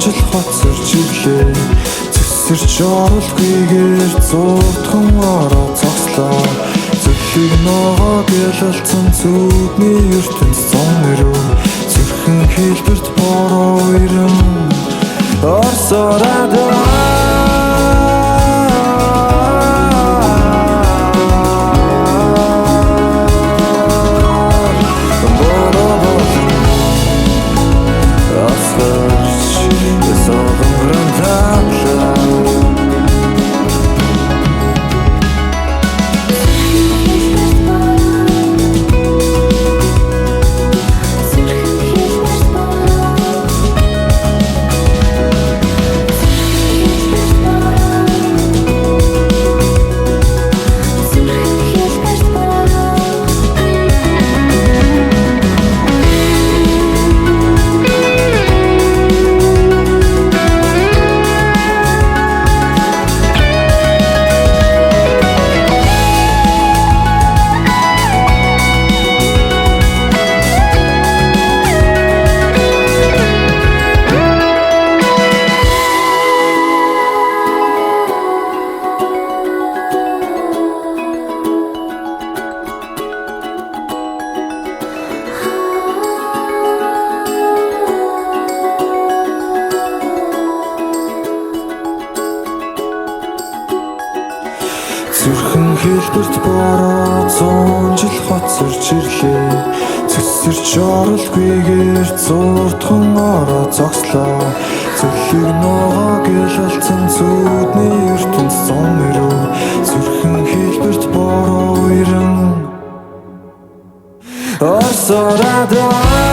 жил хоцорч ирлээ. Цэсэрч оролгүйгээр зурдхан ороо зогслоо. Зүлэг ногоо гялалцсан зүудний ертөнц зун ирэв. Зүрхэн хэлбэрт бороо ирэн орсороо. Зүрхэн хэлбэрт бороо 100 жил хоцорч ирлээ. Цэсэрч оролгүйгээр зурдхан ороо зогслоо. Зүлэг ногоо гялалцсан зүудний ертөнц зун ирэв. Зүрхэн хэлбэрт бороо ирэн орсороо.